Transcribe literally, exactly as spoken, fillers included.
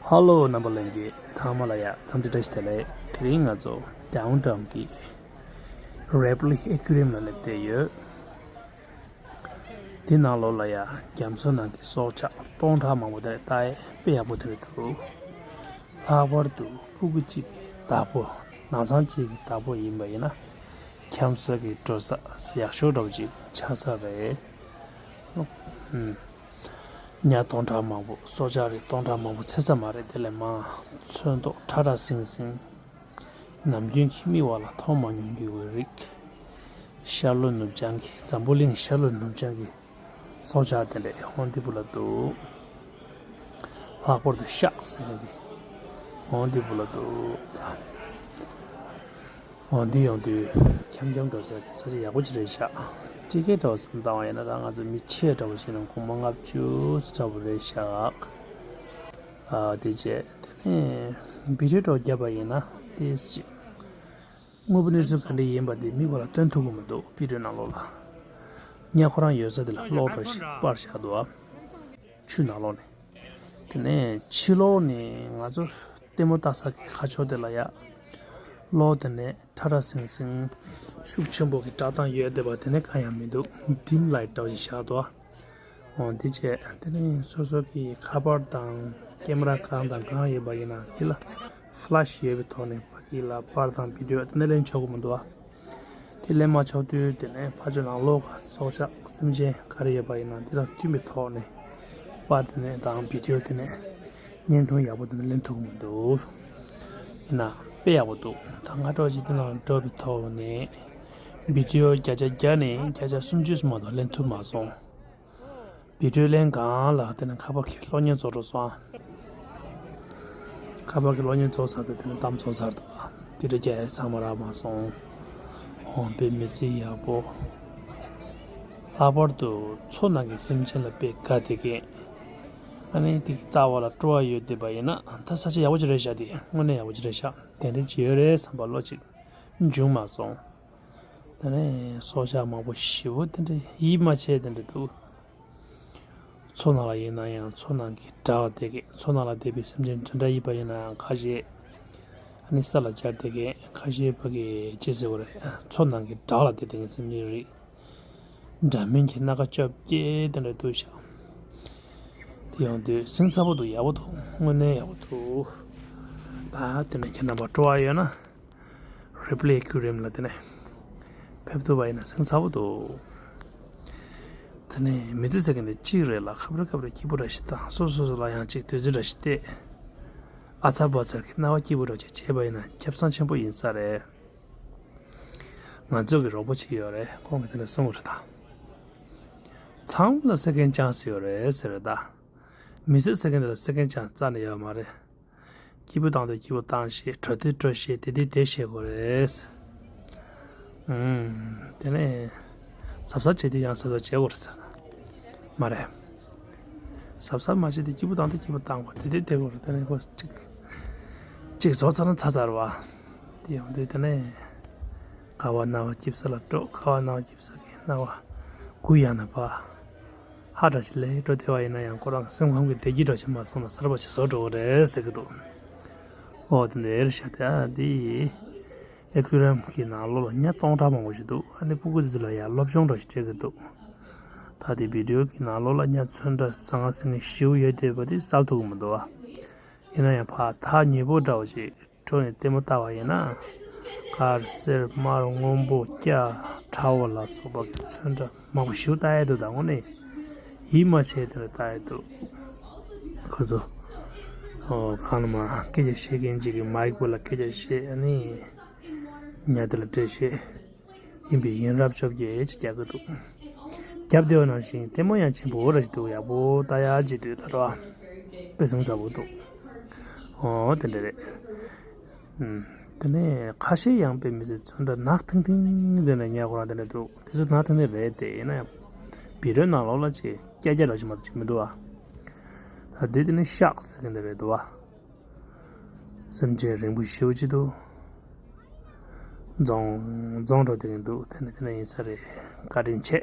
ཧ་ལོ་རྣམ་པ་ལྷན་རྒྱས་ཚང་མ་ལ་ཡ་འཚམས་འདྲི་བཀྲ་ཤིས་བདེ་ལེགས། དེ་རིང་ང་ཚོ་ཌའུན་ཊའུན་གྱི་རེབ་ལི་ཨེ་ཁུ་རི་ཡམ་ལ་སླེབས་བསྡད་ཡོད། དེ་ནང་ལོགས་ལ་ཡ་རྒྱ་མཚོ་ནང་གི་སྲོག་ཆགས་སྟོང་ཕྲག་མང་པོ་དེ་ལྟ་ཡས་དཔེ་ཡག་པོ་དེ་རེད་འདུག་ལྷག་པར་དུ་ཕྲུ་གུ་གཅིག་གི་བདག་པོ། ནང་ཚང་གཅིག་གི་བདག་པོ་ཡིན་པ་ཡིན་ན། འཁྱམ་ས་གི་འགྲོ་ས་ཡག་ཤོས་འདྲ་པོ་ཅིག་ཆགས་ས་རེད། ཉ་སྟོང་ཕྲག་མང་པོ། སྲོག་ཆགས་རིགས་སྟོང་ཕྲག་མང་པོ་ཚེ་ས་མ་རེད། དེ་ལས་མང་ཚོན་མདོག་ཁྲ་ཁྲ་སིང་སིང་། ནམ་རྒྱུན་གྱི་མིག་བར་ལ་མཐོང་མ་མྱོང་རྒྱུ་བའི་རིགས། ཤར་ལྷོ་ནུབ་བྱང་གི། འཛམ་བུ་གླིང་ཤར་ལྷོ་ནུབ་བྱང་གི་སྲོག་ཆགས་དེ་འདྲ་འོ་འདི་བུ་ལ་འདུག་ལྷག་པར་དུ་ཤག་ཟེར་མཁན་དེ་འོ་འདི་བུ་ལ་འདུག་འོ་འདི་ཡོང་དུས་འཁྱམ་འཁྱམ་འགྲོ་ས་ས་ཆ་ཡག་པོ་ཅིག་རེད་ཤག་ཊི་ཀེ་ཊི་འདྲ་བོ་བསམ་བཏང་བ་ཡིན་ན་ད་ང་ཚོ་མི་ཆེ་འདྲ་བོ་ཞིག་ན་སྒོར་མོ་ལྔ་བཅུ་འདྲ་བོ་རེད་ཤག་ཨ་དེ་རྗེས་དེ་ནས་བི་ཌི་ཡོ་འདྲ་བོ་བརྒྱབ་པ་ཡིན་ན་ཏོག་ཙམ་ཅིག་དངོས་པོ་གནས་ཚུལ་ག་འདྲ་ཡིན་པ་དེ་མིག་བར་ལ་སྟོན་ཐུབ་ཀྱི་མི་འདུག་བི་ཌི་ཡོ་ནང་ལོགས་ལ། ཉ་ཁོ་རང་ཡོད་ས་དེ་ལ་གློག་འདྲ་བོ་ཞིག་སྤར་བཞག་འདུག་ཨ། ཆུ་ནང་ལོགས་ནས། དེ་ནས་ཕྱི་ལོགས་ནས་ང་ཚོ་ལྟད་མོ་ལྟ་ས་གི་ཁ་ཕྱོགས་དེ་ལ་ཡ། གློག་དེ་ནས་ཁྲ་ཁྲ་སིང་སིང་ཤུགས་ཆེན་པོ་གི་བཀྲག་མདངས་ཡོད་བསྡད་པ་དེ་ནས་གང་ཡང་མི་འདུག་ཌིམ་ལའིཊ་འདྲ་བོ་ཞིག་བཞག་འདུག་ཨ། འོ་འདི་བྱས་དེ་ནས་སོ་སོ་གི་ཁ་པར་དང་ཀེ་མ་ར་གང་དང་གང་ཡོད་པ་ཡིན་ན་དེ་ལ་ཕ་ལེ་ཤི་ཡོད་པའི་ཐོག་ནས་ཕ་གི་ལ་པར་དང་བི་ཌི་ཡོ་དེ་ནས་ལེན་ཆོག་གི་མི་འདུག་ཨ། དེ་ལེན་མ་ཆོག་དུས་དེ་ནས་ཕ་ཆོས་ནང་ལོགས་ཀ་སྲོག་ཆགས་སེམས་ཅན་ག་རེ་ཡོད་པ་ཡིན་ན་དེ་དང་མཐུན་པའི་ཐོག་ནས་པར་དེ་ནས་དང་བི་ཌི་ཡོ་དེ་ནས་བརྙན་ཐུང་ཡག་པོ་དེ་ནས་ལེན་ཐུབ་ཀྱི་མི་འདུག་ཡིན་ན་དཔེ་ཡག་པོ་འདུག་ད་སྔ་དྲོ་ཅིག་དེ་ནང་འགྲོ་བའི་ཐོག་ནས་བི་ཌི་ཡོ་བརྒྱ་ཆ་བརྒྱ་ནས་བརྒྱ་ཆ་སུམ་ཅུ་མ་གཏོགས་ལེན་ཐུབ་མ་སོང་། བི་ཌི་ཡོ་ལེན་གང་ལ་དེ་ནས་ཁ་པར་གྱི་གློག་བརྙན་རྫོགས་འགྲོ་སོང་ཨ། ཁ་པར་གྱི་གློག་བརྙན་རྫོགས་ཚར་དུས་དེ་ནས་གཏམ་རྫོགས་ཚར་འདུག་ཨ། བི་ཌི་ཡོ་རྒྱག་ཡས་ཚང་མ་རག་མ་སོང་། འོ་དཔེ་མི་སྲིད་ཡག་པོ། ལྷག་པར་དུ་མཚོ་ནང་གི་སེམས་ཅན་ལ་དཔེ་དགའ་བསྡད་མཁན། ཨ་ནི་དེ་ལྟ་བ་ལ་སྤྲོ་བ་ཡོད་བསྡད་པ་ཡིན་ན་ད་ས་ཆ་ཡག་པོ་ཅིག་རེད་ཤག་དེ་དངོས་གནས་ཡག་པོ་ཅིག་རེད་ཤག་དེ་འདྲ་ཅིག་ཡོད་རེད་བསམ་པ་བློ་ཅིག་འབྱུང་མ་སོང་། དེ་ནས་སྲོག་ཆགས་མང་པོ་ཞེ་པོ་དེ་འདྲ་ཡིད་མ་ཆེས་དེ་འདྲ་འདུག་མཚོ་ནང་ལ་ཡིན་ན་ཡང་མཚོ་ནང་གི་བྲག་ལ་བསྡད་མཁན། མཚོ་ནང་ལ་བསྡད་པའི་སེམས་ཅན་དེ་འདྲ་ཡིན་པ་ཡིན་ན་ཡང་ཁ་ཤས་ཨ་ནི་ས་ལ་འབྱར་བསྡད་མཁན། ཁ་ཤས་ཕ་གི་ཅི་ཟེར་བ་རེད། མཚོ་ནང་གི་བྲག་ལ་བསྡད་བསྡད་མཁན་སེམས་ཅན་རིགས། འདྲ་མིན་གྱི་སྣ་ཁ་བཅོ་བརྒྱད་དེ་འདྲ་འདུག་ཤག་དེ་ཡོང་དུས་སེམས་ཚ་པོ་འདུག་ཡག་པོ་འདུག་དངོས་གནས་ཡག་པོ་འདུག་ད་དེ་ནས་ཁྱེད་རྣམ་པ་སྤྲོ་བ་ཡོད་ན། རི་པི་ལེ་ཨེ་ཁུ་རི་ཡམ་ལ་དེ་ནས་ཕེབས་ཐུབ་པ་ཡིན་ན་སེམས་ཚ་པོ་འདུག་དེ་ནས་མི་ཚེ་ཟེར་མཁན་དེ་གཅིག་རེད་ལ། ཁ་པར་ཁ་པར་སྐྱིད་པོ་འདྲ་ཞིག་བཏང་། སོ་སོ་སོ་ལ་ཡང་གཅིག་དུས་ཚོད་འདྲ་ཞིག་བལྟས། ཨ་ཚ་བ་ཚར་གྱི་སྣང་བ་སྐྱིད་པོ་འདྲ་ཅིག་བྱས་པ་ཡིན་ན་ཁེ་བཟང་ཆེན་པོ་ཡིན་ས་རེད། ང་ཚོ་གི་རོགས་པ་གཅིག་ཡོད་རེད། ཁོང་གིས་དེ་འདྲ་གསུངས་པ་རེད་ད། ཚང་མ་ལ་སེ་ཀེན་ཌ་ཅན་སི་ཡོད་རེད་ཟེར་རེད་ད། མི་ཚེ་ཟེར་མཁན་དེ་ལ་སེ་ཀེན་ཌ་ཅན་སི་རྩ་ནས་ཡོད་མ་རེད། སྐྱིད་པོ་བཏང་དུས་སྐྱིད་པོ་བཏང་ཤེས། འགྲོ་དུས་འགྲོ་ཤེས། བསྡད་དུས་བསྡད་ཤེས་དགོས་རེད། ཨུམ། དེ་ནས་གཟབ་གཟབ་བྱེད་དུས་ཡང་གཟབ་གཟབ་བྱེད་དགོས་རེད་ཟེར། མ་རེད། གཟབ་གཟབ་མ་བྱེད་དུས་སྐྱིད་པོ་བཏང་དུས་སྐྱིད་པོ་བཏང་དགོས། བསྡད་དུས་བསྡད་དགོས་རེད། དེ་ནས་ཁོ་གཅིག་གཅིག་རྫོགས་ཚར་ན་ཚར་ཚར་བ། དེ་ཡོང་དུས་དེ་ནས་ཁ་བ་སྣང་བ་སྐྱིད་ས་ལ་འགྲོ། ཁ་བ་སྣང་བ་སྐྱིད་ས་གི་སྣང་བ་གུ་ཡངས་ནས་ཕར་ཧ་འདྲ་ཞིག་ལས་འགྲོ་བསྡད་པ་ཡིན་ན་ཡང་ཁོ་རང་སེམས་ཁམས་ཀྱི་བདེ་སྐྱིད་འདྲ་ཞིག་མ་སོང་ན་གསར་པ་ཞིག་བཟོ་འགྲོ་གི་རེད་ཟེར་གི་འདུག་འོ་དེ་འདྲ་རེད་ཤག་དེ་ཨ་འདི་ཨེ་ཁུ་རི་ཡམ་གྱི་ནང་ལོགས་ལ་ཉ་སྟོང་ཕྲག་མང་པོ་ཞིག་འདུག་ཨ་ནི་སྤུ་གུ་དེ་ཚོ་ལ་ཡང་སློབ་སྦྱོང་འདྲ་ཞིག་སྤྲད་གི་འདུག་ད་དེ་བི་ཌི་ཡོ་གི་ནང་ལོགས་ལ་ཉ་ཚོན་ཁྲ་ཟང་ཟིང་ཞེ་པོ་ཡོད་བསྡད་པ་དེ་གསལ་ཐུབ་ཀྱི་མི་འདུག་ཨ། ཡིན་ན་ཡང་ཕར་ཐག་ཉེ་པོ་འདྲ་བོ་ཞིག་འགྲོ་ནས་ལྟད་མོ་ལྟ་བ་ཡིན་ན། དཀར་སེར་དམར་སྔོན་པོ་སྐྱ་ཁྲ་བོ་ལ་སོགས་པ་གི་ཚོན་ཁྲ་མང་པོ་ཞིག་ལྟ་ཡས་འདུག་ད་དངོས་གནས་ཡིད་མ་ཆེས་དེ་འདྲ་ལྟ་ཡས་འདུག་ཁོ་ཚོ་ཨོ་གང་ལ་མ་སྐད་ཆ་བཤད་མཁན་ཅིག་གིས་མའིག་པོ་ལ་སྐད་ཆ་བཤད། ཨ་ནི་ཉ་དེ་ལ་འགྲེལ་བཤད་ཡིན་པའི་ཡིན་རབས་བཅོ་བརྒྱད་ཅིག་རྒྱག་གི་འདུག་རྒྱབ་བདེ་བ་ནང་བཞིན་ལྟད་མོ་ཡང་ཆེན་པོ་འདྲ་ཞིག་འདུག་ཡག་པོ་ལྟ་ཡག་ཅིག་འདུག་ད་ར་བ་དཔེ་སེམས་ཚ་པོ་འདུག་ཨོ་དེ་འདྲ་རེད། ཨུམ། དེ་ནས་ཁ་ཤས་ཡང་དཔེ་མི་སྲིད་ཚོན་ཁྲ་ནག་ཐིང་ཐིང་དེ་འདྲ་ཉ་ཁོ་རང་དེ་འདྲ་འདུག་དེ་ཚོ་ནག་ཐིང་ཐིང་རེད་དེ། ཡིན་ན་ཡང་བི་ཌི་ཡོ་ནང་ལོགས་ལ་ཅིག་སྐྱ་སྐྱ་འདྲ་ཞིག་མ་གཏོགས་ཅིག་མི་འདུག་ཨ། ད་དེ་དེ་ནས་ཤག་ཟེར་མཁན་དེ་རེད་འདུག་ཨ། སེམས་ཅན་རིང་པོ་ཞེ་པོ་ཅིག་འདུག་རྫོང་རྫོང་འགྲོ་བསྡད་མཁན་འདུག་དེ་ནས་དེ་ནས་ཡིན་ས་རེད། བཀའ་དྲིན་ཆེ།